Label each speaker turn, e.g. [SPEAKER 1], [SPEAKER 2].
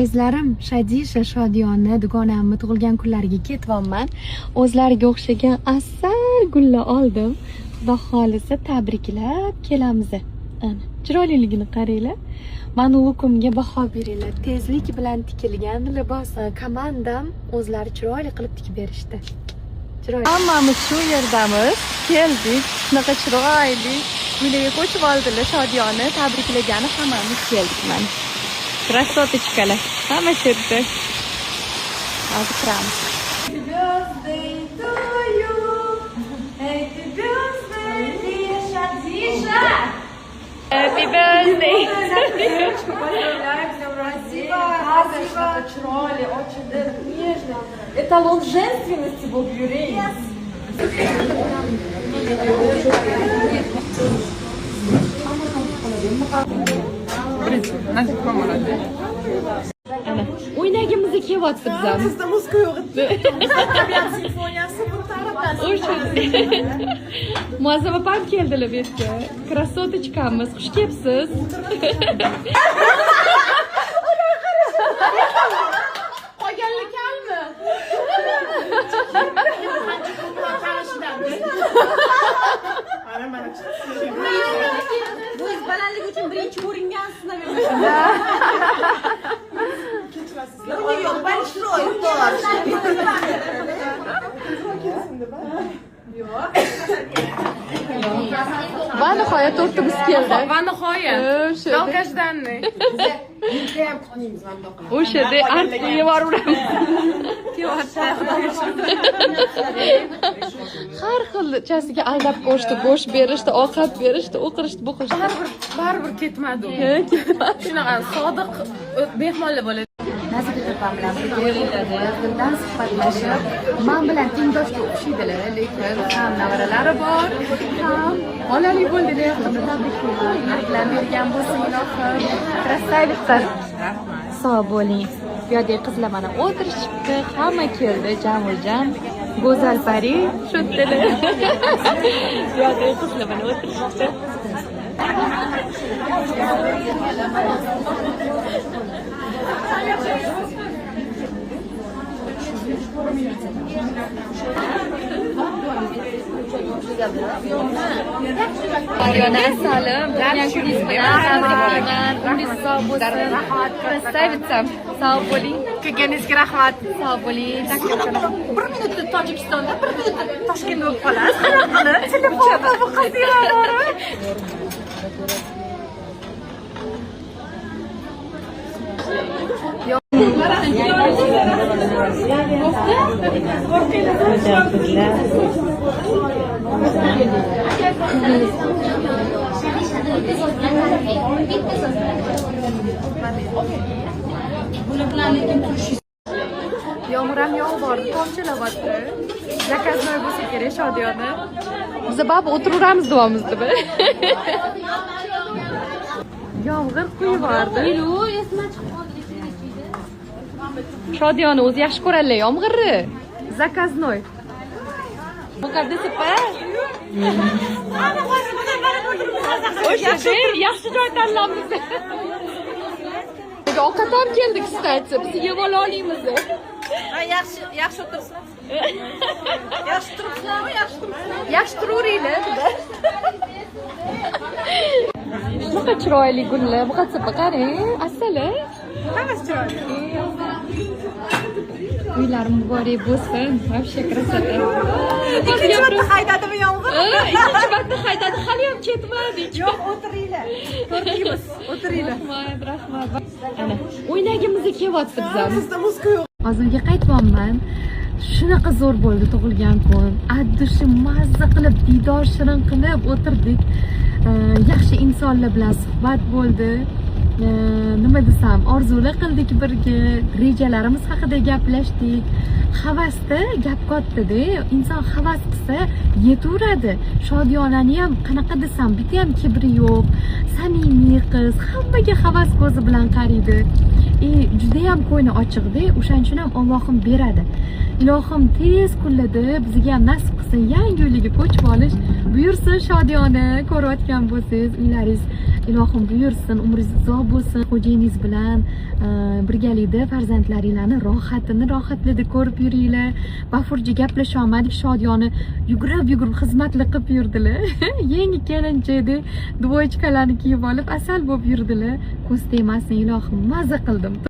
[SPEAKER 1] Azizlarim, Shadisha Shodiyona dugonamni tug'ilgan kunlariga ketyapman. O'zlariga o'xshagan asal gullar oldim. Xudo xohlasa tabriklab kelamiz. Ana, chiroyliligini qaranglar. Mani lukimga baho beringlar. Tezlik bilan tikilgan libos. Komandam o'zlari chiroyli qilib tikib berishdi. Chiroyli.
[SPEAKER 2] Hammamiz shu yerdamiz. Keldik. Shunaqa chiroyli uylarga ko'chib oldilar Shodiyoni tabriklagani hammamiz keldik mana. Красоточка lar. Hamma shu yerda. Hozir kiramiz.
[SPEAKER 3] Happy birthday to you. Happy birthday, dear Shadisha.
[SPEAKER 2] Happy birthday.
[SPEAKER 3] Девочка, поздравляем, с днем рождения. Спасибо. Chiroyli, ochildi, нежный. Эталон женственности был Юрий.
[SPEAKER 1] Ana, o'ynagimiz kelyapti bizani.
[SPEAKER 3] Bizda muzika yo'q edi. Tabiat simfoniyasi bu tarafdan.
[SPEAKER 1] O'sha. Muazzam opam keldilar bu yerga. Красоточка miz, xush kelibsiz.
[SPEAKER 3] Qolganlar kalmi?
[SPEAKER 4] Bu balandlik uchun birinchi o'ringansiz. Yo'q, большой торт.
[SPEAKER 1] Va nihoyat tortimiz keldi.
[SPEAKER 5] Va nihoyat.
[SPEAKER 1] O'sha.
[SPEAKER 5] Долгожданный.
[SPEAKER 1] O'shada artib yuboraveramiz. Har xilchasiga aldab qo'shdi, go'sht berishdi, ovqat berishdi, o'qirishdi, bo'qirishdi.
[SPEAKER 5] Baribir ketmadi u. Shunaqa sodiq mehmonlar bo'ladi.
[SPEAKER 1] Naziba opam bilan birga yaqindan suhbatlashib, man bilan tengdoshga o'xshaydilar, lekin ham nevaralari bor, ham bolali bo'ldilar. Yaqinda tabriklayman. Arklar bergan bo'lsin ilohim. Красавица. Sog' bo'ling. Bu yerdagi qizlar mana o'tirishibdi, hamma keldi, jam-jam. Go'zal pari shu yerdalar. Bu yerdagi qizlar mana o'tirishibdi. Mariona asalim, tug'ilgan kuningiz bilan tabriklayman. Umringiz sog' bo'lsin. Красавица. Sog' bo'ling.
[SPEAKER 5] Kelganingizga rahmat.
[SPEAKER 1] Sog' bo'ling.
[SPEAKER 4] Bir minutda Tojikistonda, bir minutda Toshkentda bo'lib qolasiz. Qanaqa qilib? Telefon bu qizlar borib.
[SPEAKER 1] Yomg'ir ham yog'ib bordi, tomchilayapti. Заказной bo'lsa kerak Shodiyona. Biz baribir o'tiraveramiz deyapmiz deb. Yomg'ir quyib yubordi. Shodiyona o'zi yaxshi ko'radilar yomg'irni. Заказной. Muqaddas opa. O'sha yaxshi joy tanlabmiz. Ovqat ham keldi, kстати. Biz yeb ola olamiz.
[SPEAKER 4] Yaxshi, yaxshi o'tiribsizlar. Yaxshi turibsizlarmi? Yaxshi turibsizlar.
[SPEAKER 1] Yaxshi turaveringlar. Shunaqa chiroyli gullar. Muqaddas opa qarang, asal.
[SPEAKER 4] Hammasi chiroyli.
[SPEAKER 1] Uylar muborak bo'lsin. Вообще красота.
[SPEAKER 4] Ikkinchi marta haydadimi yomg'ir?
[SPEAKER 1] Ikkinchi marta haydadi, hali ham ketmadik.
[SPEAKER 4] Yo'q, o'tiringlar. To'rtimiz, o'tiringlar.
[SPEAKER 1] Rahmat, rahmat. Ana, o'ynagimiz kelyapti bizani.
[SPEAKER 3] Bizda muzika yo'q.
[SPEAKER 1] Hozir uyga qaytyapman. Shunaqa zo'r bo'ldi tug'ilgan kun. От души mazza qilib, diydor shirin qilib o'tirdik. Yaxshi insonlar bilan suhbat bo'ldi. Nima desam, orzular qildik birga, rejalarimiz haqida gaplashdik. Havasda gap katta-da, inson havas qilsa yetaveradi. Shodiyonani ham qanaqa desam, bitta ham kibri yo'q, samimiy qiz, hammaga havas ko'zi bilan qaraydi. Juda ham ko'ngli ochiqda, o'shaning uchun ham Allohim beradi. Ilohim tez kunlarda bizga ham nasib qilsin yangi uylarga ko'chib olish. Buyursin Shodiyona, ko'rayotgan bo'lsangiz, uylaringiz Ilohim buyursin, umringiz uzoq bo'lsin. Xo'jayiningiz bilan birgalikda farzandlaringlarni rohatini rohatlarda ko'rib yuringlar. Bafurja gaplasha olmadik, Shodiyoni yugurib yugurib xizmatli qilib yurdilar. Yangi kelinchadek двоечка larni kiyib olib, asal bo'lib yurdilar. Ko'z tegmasin, ilohim, maza qildim.